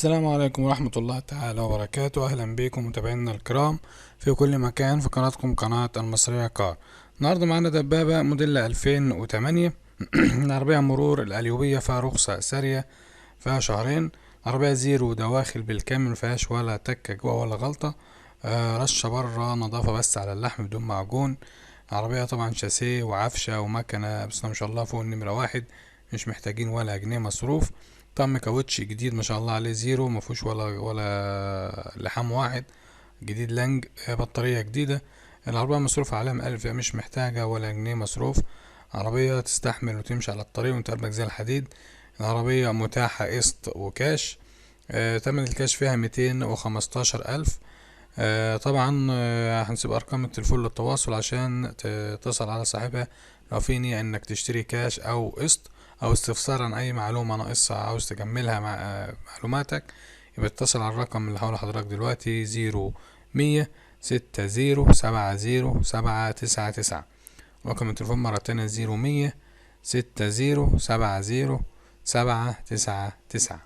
السلام عليكم ورحمة الله تعالى وبركاته. أهلا بكم متابعينا الكرام في كل مكان في قناتكم قناة المصرية كار. النهاردة معانا دبابة موديل 2008، العربية مرور القليوبية، فيها رخصة سارية، فيها شهرين، عربية زيرو دواخل بالكامل، مفيهاش ولا تكة جوه ولا غلطة، رشة برا، نظافة بس على اللحم بدون معجون. عربية طبعا شاسيه وعفشة ومكنة بس ما شاء الله فوق النمرة واحد، مش محتاجين ولا جنيه مصروف. طقم كاوتش جديد ما شاء الله عليه زيرو، ما فيهوش ولا لحام واحد، جديد لانج، بطارية جديدة. العربية مصروف عليها من 1000، مش محتاجة ولا جنيه مصروف. عربية تستحمل وتمشي على الطريق وانت قلبك زي الحديد. العربية متاحة قسط وكاش، تمن الكاش فيها 215,000. طبعا، هنسيب ارقام التليفون للتواصل عشان تتصل على صاحبها لو في نية انك تشتري كاش او قسط، او استفسار عن اي معلومة ناقصة عاوز تكملها مع معلوماتك، يبقى اتصل على الرقم اللي هقوله لحضرتك دلوقتي: 0100 60 70 799. رقم التليفون مرة تانية: 0100 60 70 799.